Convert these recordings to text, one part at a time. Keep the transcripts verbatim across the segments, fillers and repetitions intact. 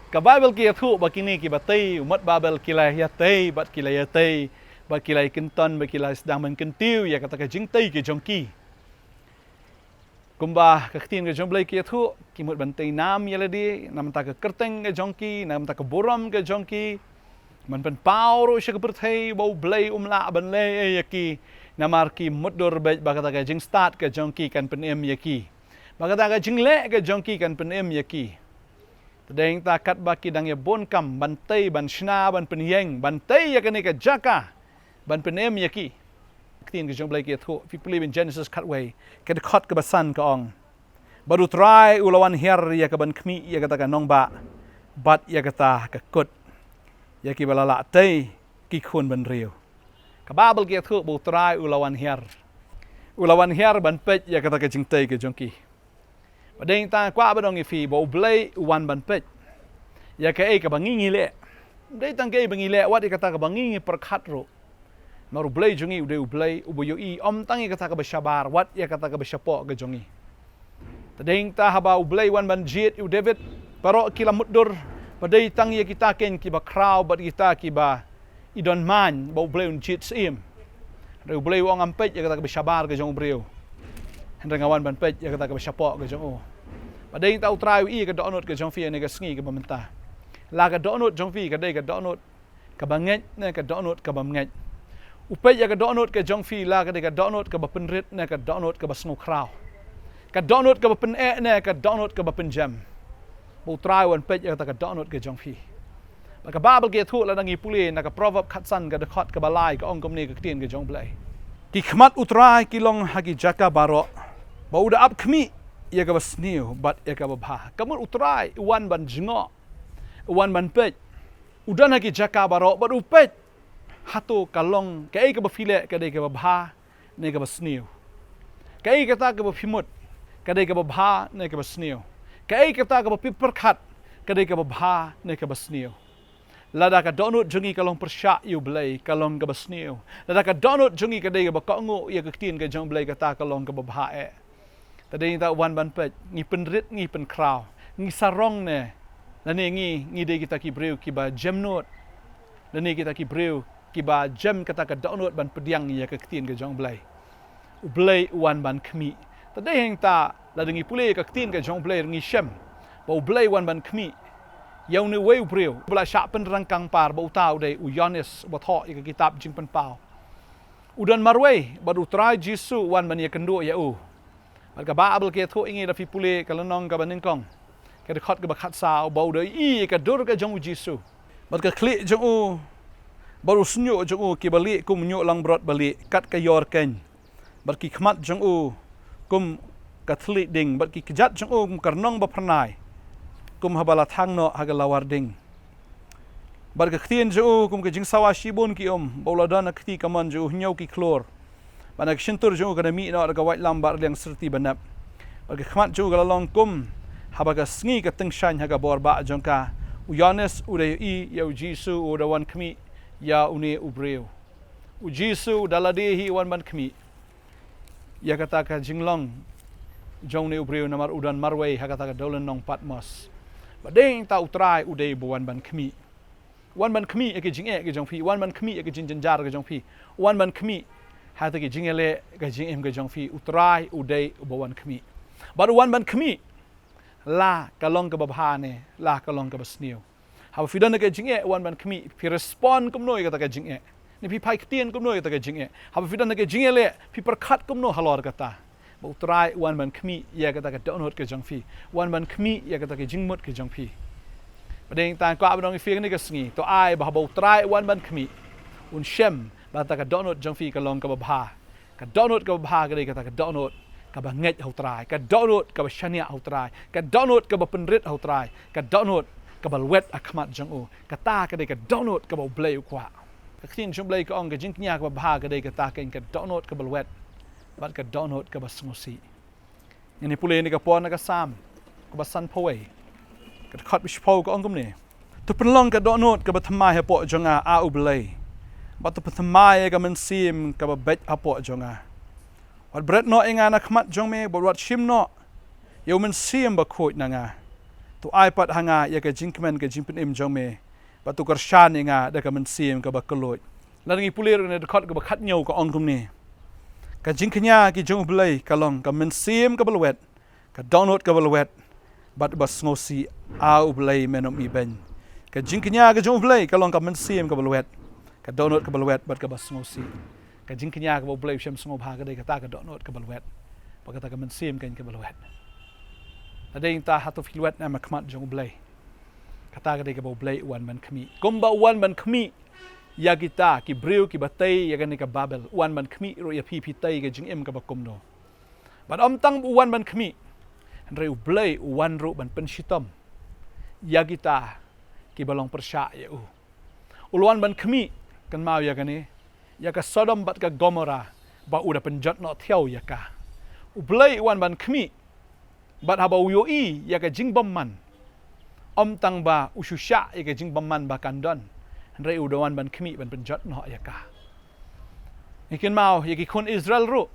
Ka Baibl ki ïathuh ba kine ki ba tei, u mat Baibl ki la ïatei, bad ki la ïatei, bad ki la ïakynton, bad ki la sdang ban kyntiew ïa kata ka jingtei ka jong ki. Kumba ka ktien ka jong U Blei ki ïathuh, ki mut ban tei nam ïa lade, namar ka kyrteng ka jong ki, namar ka burom ka jong ki, ban pynpaw ruh sha ka pyrthei ba U Blei um lah ban leh ei ïa ki, namar ki mutdur beit ba kata ka jingstad ka jong ki kan pynim ïa ki. Ba kata ka jingleh ka jong ki kan pynim ïa ki. Te dang ta katba ki dang ïa bun kam, ban tei, ban shna, ban pynïeng, ban tei ïa kane ka jaka, ban pynim ïa ki. Ka ktien ka jong U Blei ka ïathuh, phi pule bad Genesis khatwei, ka dkhot kaba san ka ong. Bad U Trai u la wan hiar ïa ka ban khmih ïa kata ka nongbah, bad ïa kata ka kut, ïa kiba la lah tei ki khun bynriew. Ka Baibl ka ïathuh ba U Trai u la wan hiar. U la wan hiar ban peit ïa kata ka jingtei ka jong ki. Ba dang ta kwah ban ong ïa phi ba U Blei u wan ban peit ïa kaei kaba ngi ngi leh. Ym dei tang kaei ba ngi leh, wat ïa kata kaba ngi ngi pyrkhat ruh. Namar U Blei jong ngi u dei U Blei uba ïohi ym tang ïa kata kaba shabar, wat ïa kata kaba shapoh ka jong ngi. Te dang ta haba U Blei wan ban jied ïa u David, baroh ki la mutdur, ba dei tang ïa kita ken kiba khraw, bad kita kiba i don man ba U Blei un jied syiem. Hynrei U Blei u ong ngam peit ïa kata kaba shabar ka jong u briew, hynrei nga wan ban peit ïa kata kaba shapoh ka jong u. Ba dang ta U Trai u ïohi ïa ka dohnud ka jong phi ha kane ka sngi kaba mynta. La ka dohnud jong phi ka dei ka dohnud kaba ngeit ne ka dohnud kaba ym ngeit. U peit ïa ka dohnud ka jong phi la ka dei ka dohnud kaba pynrit ne ka dohnud kaba sngewkhraw. Ka dohnud kaba pyneh ne ka dohnud kaba pynjem. Ba U Trai u wan peit ïa kata ka dohnud ka jong phi. Bad ka Baibl ka ïathuh lada ngi pule na ka Proverb khatsan ka dkhot kaba lai ka ong kumne ka ktien ka jong U Blei. Ki khmat U Trai ki long ha ki jaka baroh. Ba u da ap khmih ïa kaba sniew bad ïa kaba bha. Ka mut U Trai u wan ban jngoh, u wan ban peit. U don ha ki jaka baroh bad u peit. Hato ka long kaei kaba phi leh ka dei kaba bha ne kaba sniew. Kaei kata kaba phi mut ka dei kaba bha ne kaba sniew. Kaei kata kaba phi pyrkhat ka dei kaba bha ne kaba sniew. Lada ka dohnud jong ngi ka long pyrshah ïa U Blei ka long kaba sniew. Lada ka dohnud jong ngi ka dei kaba kohnguh ïa ka ktien ka jong U Blei kata ka long kaba bha eh. Te dang ta u wan ban peit, ngi pynrit ngi pynkhraw, ngi sarong ne, lane ngi, ngi dei kita ki briew kiba jem nud. Lane kita ki briew kiba jem kata ka dohnud ban pdiang ïa ka ktien ka jong U Blei. U Blei u wan ban khmih. Te dang ta lada ngi pule ïa ka ktien ka jong U Blei ngi shem ba U Blei u wan ban khmih ïa une uwei u briew uba la shah pynryngkang par ba uta u dei u Ïoannis uba thoh ïa ka kitab Jingpynpaw. U don marwei bad U Trai Jisu u wan ban ïakynduh ïa u. Bad ka Baibl ka ïathuh ïa ngi lada phi pule ka lynnong kaba nyngkong, ka dkhot kaba khatsaw, ba u da ïohi ïa ka dur ka jong u Jisu. Bad ka khlieh jong u bad u shñiuh jong u kiba lieh kum u ñiuh langbrot ba lieh kat ka ïor keiñ. Bad ki khmat jong u kum ka thylliej ding, bad ki kjat jong u kum ka rnong ba phyrnai, kum haba la thang noh ha ka lawar ding. Bad ka ktien jong u kum ka jingsawa shibun ki um, ba u la don ha ka kti kamon jong u hynñiew ki khlur. Bad na ka shyntur jong u ka da mih noh da ka waitlam ba ar liang syrti ba nep. Bad ka khmat jong u ka la long kum haba ka sngi ka tyngshaiñ ha ka bor bah jong ka. U Ïoannis u da ïohi ïa u Jisu u da wan khmih ïa une u briew. U Jisu u da lade hi u wan ban khmih ïa kata ka jinglong jong une u briew namar u don marwei ha kata ka dewlynnong Patmos. Ba dang ta U Trai u dei ba wan ban khmih. Wan ban khmih ïa ka jingeh ka jong phi, wan ban khmih ïa ka jingjynjar ka jong phi, wan ban khmih ha kata ka jingïaleh ka jingim ka jong phi, U Trai u dei uba wan khmih. Bad u wan ban khmih la ka long kaba bha ne la ka long kaba sniew. Haba phi don ha ka jingeh, u wan ban khmih, phi respond kumno ïa kata ka jingeh? Ne phi phai ktien kumno ïa kata ka jingeh? Haba phi don ha ka jingïaleh, phi pyrkhat kumno halor kata? Ba U Trai u wan ban khmih ïa kata ka dohnud ka jong phi, u wan ban khmih ïa kata ka jingmut ka jong phi. Ba dang ta kwah ban ong ïa phi ha kane ka sngi, to ai ba haba U Trai u wan ban khmih, un shem ba kata ka dohnud jong phi ka long kaba bha. Ka dohnud kaba bha ka dei kata ka dohnud kaba ngeit ha U Trai, ka dohnud kaba shaniah ha U Trai, ka dohnud kaba pynrit ha U Trai, ka dohnud kaba lwet ha khmat jong u. Kata ka dei ka dohnud kaba U Blei u kwah. Ka ktien jong U Blei ka ong ka jingkñia kaba bha ka dei kata keiñ ka dohnud kaba lwet bad ka dohnud kaba sngewsih. Ngin ïa pule ïa kane ka por na ka Salm kaba sanphew wei, ka dkhot ba shiphew ka ong kumne: To pynlong ka dohnud kaba thymmai hapoh jong nga, A U Blei, bad to pynthymmai ïa ka mynsiem kaba beit hapoh jong nga. Wat bret noh ïa nga na khmat jong me, bad wat shim noh ïa U Mynsiem Bakhuid na nga. To ai pat ha nga ïa ka jingkmen ka jingpynim jong me, bad to kyrshan ïa nga da ka mynsiem kaba kylluid. Lada ngi pule ruh na dkhot kaba khathynñiew ka ong kumne: Ka jingkñia ki jong U Blei ka long ka mynsiem kaba lwet, ka dohnud kaba lwet, bad ba sngewsih, A U Blei, men ym ibeiñ. Ka jingkñia ka jong U Blei ka long ka mynsiem kaba lwet, ka dohnud kaba lwet, bad kaba sngewsih. Ka jingkñia kaba U Blei u shem sngewbha ka dei kata ka dohnud kaba lwet, bad kata ka mynsiem keiñ kaba lwet. Lada dei nangta, hato phi lwet ne em ha khmat jong U Blei? Kata ka dei kaba U Blei u wan ban khmih. Kumba u wan ban khmih ïa kita ki briew kiba tei ïa kane ka Babel, u wan ban khmih ruh ïa phi, phi tei ka jingim kaba kumno. Bad ym tang ba u wan ban khmih, hynrei U Blei u wan ruh ban pynshitom ïa kita kiba long pyrshah ïa u. U la wan ban khmih, kynmaw ïa kane, ïa ka Sodom bad ka Gomorrah, ba u da pynjot noh thiaw ïa ka. U Blei u wan ban khmih, bad haba u ïohi ïa ka jingbymman, ym tang ba u shu shah ïa ka jingbymman ba kan don, hynrei u da wan ban khmih ban pynjot noh ïa ka. Ngi kynmaw ïa ki khun Israel ruh.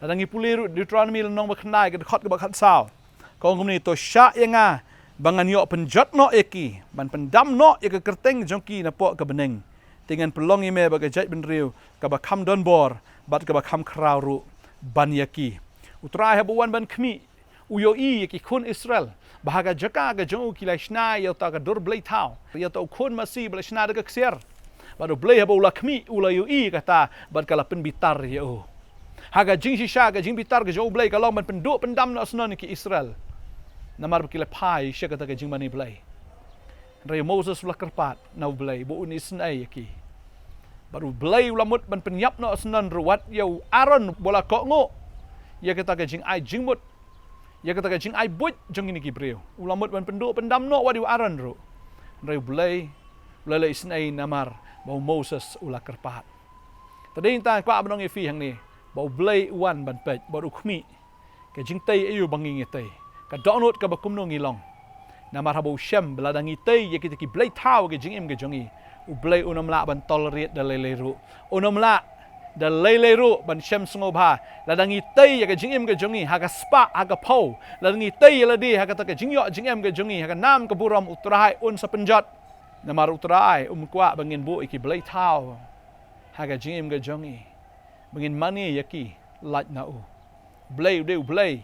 Lada ngi pule ruh Deuteronomi lynnong ba khyndai, ka dkhot kaba khatsaw, ka ong kumne: To shah ïa nga ba ngan ïoh pynjot noh ïa ki, ban pyndam noh ïa ka kyrteng jong ki napoh ka bneng. Te ngan pynlong ïa me bad ka jaitbynriew kaba kham donbor bad kaba kham khraw ruh ban ïa ki. U Trai haba u wan ban khmih, u ïohi ïa ki khun Israel ba ha ka jaka ka jong u ki la shna ïa uta ka dur blei thaw, ïa uta u khun masi ba la shna da ka ksiar. Bad U Blei haba u la khmih, u la ïohi ïa kata, bad ka la pynbitar ïa u. Ha ka jingshisha, ka jingbitar ka jong U Blei ka long ban pynduh pyndam noh syndon ïa ki Israel, namar ba ki la phai sha kata ka jingmane Blei. Hynrei u Moses u la kyrpad na U Blei ba un isynei ïa ki. Bad U Blei u la mut ban pynïap noh syndon ruh wat ïa u Aaron ba la kohnguh ïa kata ka jingai jingmut, ïa kata ka jingai buit jong kine ki briew. U la mut ban pynduh pyndam noh wat ïa u Aaron ruh. Hynrei U Blei u la leit isynei namar ba u Moses u la kyrpad. Te dei nangta, kwah ban ong ïa phi hangne ba U Blei u wan ban peit bad u khmih ka jingtei aïu ba ngi ngi tei, ka dohnud kaba kumno ngi long. Namar haba u shem ba lada ngi tei ïa kita ki blei thaw ha ka jingim ka jong ngi, U Blei un ym lah ban tolerate da lei lei ruh. Un ym lah da lei lei ruh ban shem sngewbha lada ngi tei ïa ka jingim ka jong ngi ha ka spah, ha ka phew, lada ngi tei ïa lade ha kata ka jingïoh jingem ka jong ngi, ha ka nam ka burom. U Trai un sa pynjot. Namar U Trai um kwah ba ngin buh ïa ki blei thaw ha ka jingim ka jong ngi, ba ngin mane ïa ki lait na u. U Blei u dei U Blei,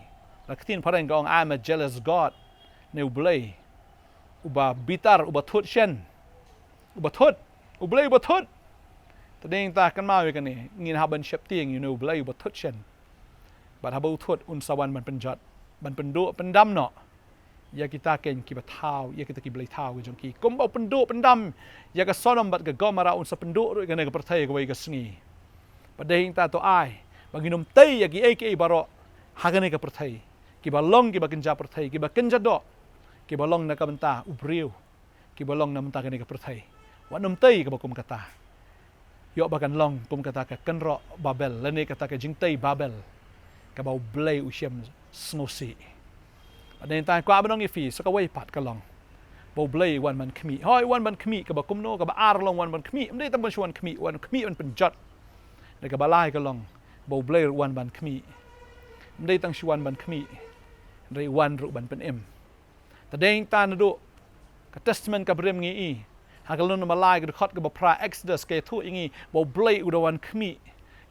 la ka ktien phareng ka ong, "I am a jealous God." Ne U Blei uba bitar, uba thut shen, uba thut, U Blei uba thut. Te dei nangta, kynmaw ïa kane, ngin hap ban sheptieng ïa une U Blei uba thut shen. Bad haba u thut, un sa wan ban pynjot, ban pynduh pyndam noh ïa kita keiñ kiba thaw, ïa kita ki blei thaw ka jong ki. Kumba u pynduh pyndam ïa ka Sodom bad ka Gomorrah, un sa pynduh ruh ïa kane ka pyrthei kawei ka sngi. Bad dei nangta, to ai ba ngin ym tei ïa kiei kiei baroh ha kane ka pyrthei, kiba long kiba kynja pyrthei, kiba kynja doh, kiba long na ka bynta u briew, kiba long na ka bynta kane ka pyrthei. Wat nym tei kaba kum kata. Ïoh ba kan long kum kata ka kynroh Babel, lane kata ka jingtei Babel, kaba U Blei u shem sngewsih. Bad dei nangta, kwah ban ong ïa phi sa kawei pat ka long ba U Blei u wan ban khmih. Hooid, u wan ban khmih. Kaba kumno? Kaba ar long wan ban khmih. Ym dei tang ban shu wan khmih, wan khmih ban pynjot. Hynrei kaba lai ka long ba U Blei u wan ban khmih. Ym dei tang shu wan ban khmih, hynrei u wan ruh ban pynim. Te dei nangta, naduh ka Testament kaba rim ngi i ha ka lynnong ba lai, ka dkhot kaba phra, Exodus, ka ïathuh ïa ngi ba U Blei u da wan khmih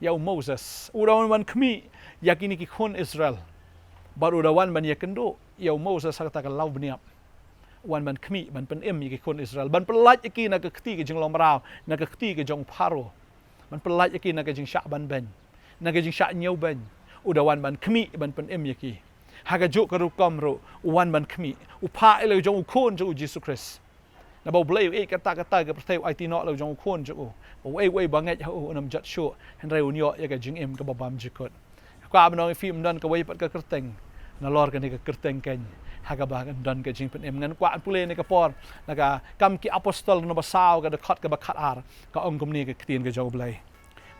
ïa u Moses, u da wan ban khmih ïa kine ki khun Israel. Bad u da wan ban ïakynduh ïa u Moses ha kata ka law bniap. U wan ban khmih, ban pynim ïa ki khun Israel, ban pyllait ïa ki na ka kti ka jinglong mraw, na ka kti ka jong u Pharaoh. Ban pyllait ïa ki na ka jingshah banbeiñ, na ka jingshah ñiewbeiñ. U da wan ban khmih, ban pynim ïa ki. Ha kajuh ka rukom ruh u wan ban khmih, u phah ïa la u jong u Khun jong u, Jisu Khrist. Naba U Blei u ïeit katta katta ïa ka pyrthei, u aiti noh la u jong u Khun jong u, ba uei uei ba ngeit ha u un ym jot shuh, hynrei un ïoh ïa ka jingim kaba bymjukut. Kwah ban ong ïa phi, ym don kawei pat ka kyrteng nalor kane ka kyrteng keiñ ha kaba kan don ka jingpynim. Ngan kwah pule ïa kane ka por na ka Kam ki Apostol, lynnong ba saw, ka dkhot kaba khatar, ka ong kumne ka ktien ka jong U Blei: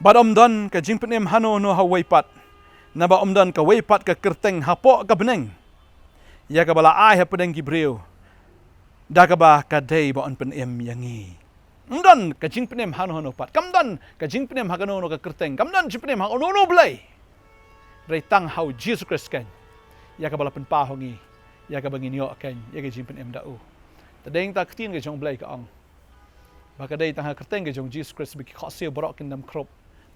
Bad ym don ka jingpynim hano hano ha uwei pat, naba ym don kawei pat ka kyrteng hapoh ka bneng ïa kaba la ai hapdeng ki briew, da kaba ka dei ba yn pynim ïa ngi. Ym don ka jingpynim hano hano pat. Kam don ka jingpynim ha kano kano ka kyrteng. Kam don jingpynim ha uno uno u blei. Hynrei tang ha u Jisu Khrist keiñ, ïa kaba la pynpaw ha ngi ïa kaba ngin ïoh kein ïa ka jingpynim da u. Te dei ta ka ktien ka jong U Blei ka ong ba ka dei tang ha kyrteng ka jong Jisu Khrist ba ki khohsiew baroh kin dam khrup,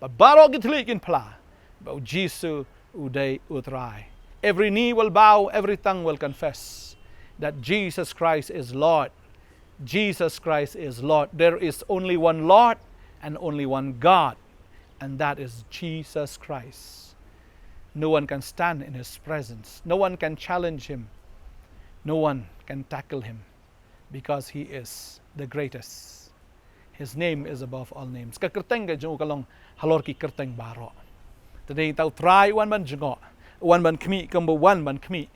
ba baroh ki thylliej kin phla ba u Jisu u dei U Trai. Every knee will bow, every tongue will confess that Jesus Christ is Lord. Jesus Christ is Lord. There is only one Lord and only one God, and that is Jesus Christ. No one can stand in his presence. No one can challenge him. No one can tackle him, because he is the greatest. His name is above all names. Ka kyrteng ka jong u ka long halor ki kyrteng baroh. Te dei ta U Trai u wan ban jngoh, u wan ban khmih, kumba u wan ban khmih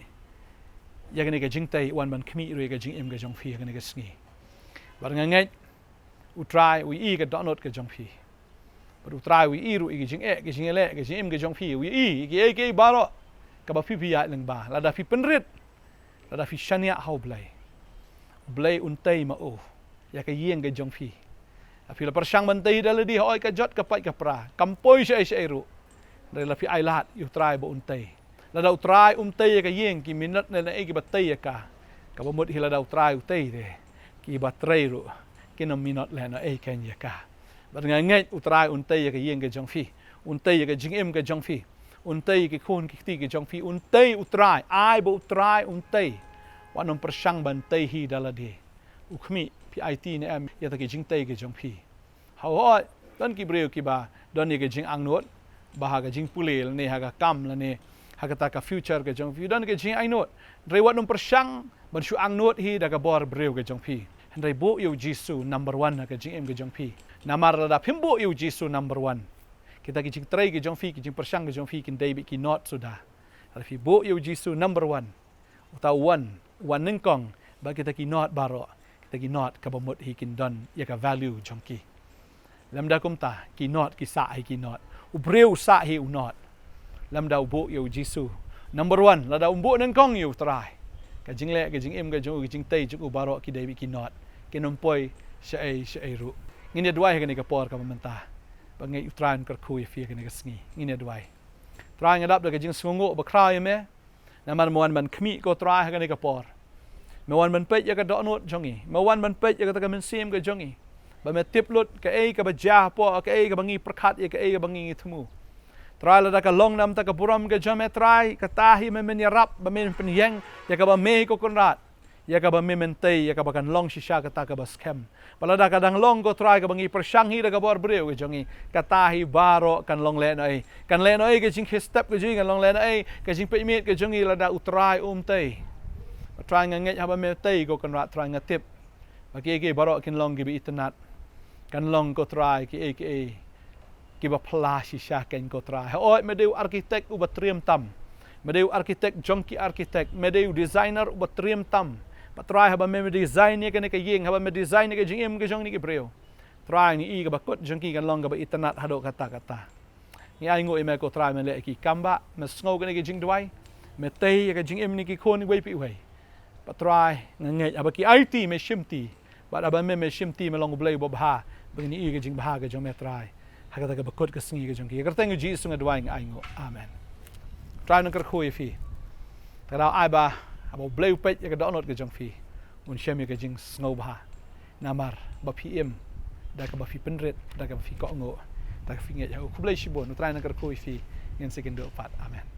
ïa kane ka jingtei, u wan ban khmih ruh ïa ka jingim ka jong phi ha kane ka sngi. Bad nga ngeit U Trai u ïohi ka dohnud ka jong phi. Bad U Trai u ïohi ruh ïa ka jingeh, ka jingïaleh, ka jingim ka jong phi, u ïohi ïa kiei kiei baroh kaba phi phi ïaid lyngba. Lada phi pynrit, lada phi shaniah ha U Blei, U Blei un tei ma u ïa ka ïing ka jong phi. Lada phi la pyrshang ban tei da lade, hooid, ka jot ka pait ka pra, kam poi shaei shaei ruh. Hynrei lada phi ailad ïa U Trai ba un tei, lada U Trai um tei ïa ka ïing, ki minot ne ne kiba tei ïa ka, kaba mut hi lada U Trai u tei de, kiba trei ruh kin ym minot lehnohei kein ïa ka. Bad nga ngeit U Trai un tei ïa ka ïing ka jong phi, un tei ïa ka jingim ka jong phi, un tei ïa ki khun ki kti ka jong phi, un tei U Trai. Ai ba U Trai un tei. Wat nym pyrshang ban tei hi da lade. U khmih, phi aiti ne em ïa ta ki jingtei ka jong phi. Hooid, don ki briew kiba don ïa ka jingangnud ba ha ka jingpule lane ha ka kam lane ha kata ka future ka jong phi, don ka jingangnud. Hynrei wat nym pyrshang ban shu angnud hi da ka bor briew ka jong phi. Hynrei buh ïa U Jisu number one ha ka jingim ka jong phi. Namar lada phim buh ïa U Jisu number one, kita ki jingtrei ka jong phi, ki jingpyrshang ka jong phi kin dei beit ki nod suda. Lada phi buh ïa U Jisu number one, uta u wan, u wan nyngkong, bad kita ki nod baroh, kita ki nod kaba mut hi kin don ïa ka value jong ki. Lymda kumta, ki nod ki sah hi ki nod. U briew u sah hi u nod. Lymda u buh ïa U Jisu number one, lada um buh nyngkong ïa U Trai, ka jingleh, ka jingim ka jong u, ka jingtei jong u baroh ki dei beit ki nod, kin ym poi shaei shaei ruh. Ngin ïa duwai ha kane ka por kaba mynta. Ba ngeit U Trai un kyrkhu ïa phi ha kane ka sngi. Ngin ïa duwai. Trai, nga dap da ka jingsngewnguh bakhraw ïa me. Namar me wan ban khmih, ko Trai, ha kane ka por. Me wan ban peit ïa ka dohnud jong ngi. Me wan ban peit ïa kata ka mynsiem ka jong ngi. Ba me tip lut kaei kaba jia hapoh, kaei kaba ngi pyrkhat ïa, kaei kaba ngi thmu. Trai, lada ka long namar ka burom ka jong me, Trai, kata hi me men ïarap, ba men pynïeng ïa kaba me hi, ko Kynrad. Ïa kaba me men tei, ïa kaba kan long shisha kata kaba skhem. Bad lada ka dang long, ko Trai, kaba ngi pyrshang hi da ka bor briew ka jong ngi, kata hi baroh kan long lehnohei. Kan lehnohei ka jingkhie step ka jong ngi, kan long lehnohei ka jingpeit miet ka jong ngi lada U Trai um tei. Bad Trai, nga ngeit haba me tei, ko Kynrad, Trai, nga tip ba kiei kiei baroh kin long kiba itynnad. Kan long, ko Trai, kiei kiei kiba phylla shisha kein, ko Trai. Hooid, me dei u architect uba triem tam. Me dei u architect jong ki architect. Me dei u designer uba triem tam. Bad Trai, haba me, me design ïa kane ka ïing, haba me design ïa ka jingim ka jong kine ki briew, Trai, ngi i kaba kut jong ki kan long kaba itynnad haduh katta katta. Ngi ainguh ïa me, ko Trai, me leh ïa ki kam ba me sngew kane ka jingduwai. Me tei ïa ka jingim kine ki khun iwei pa iwei. Bad Trai, nga ngeit haba ki aiti, me shimti. Bad haba me, me shimti, me long U Blei uba bha, ba ngin ïohi ïa ka jingbha ka jong me, Trai, ha kata kaba kut ka sngi ka jong ki. Ha ka kyrteng U Jisu nga duwai, nga ainguh. Amen. Trai un kyrkhu ïa phi. Te ka daw ai ba haba U Blei u peit ïa ka dohnud ka jong phi, un shem ïa ka jingsngewbha. Namar ba phi im, da kaba phi pynrit, da kaba phi kohnguh, da kaba phi ngeit ha u. Khublei shibun. U Trai un kyrkhu ïa phi. Ngin sa ïakynduh pat. Amen.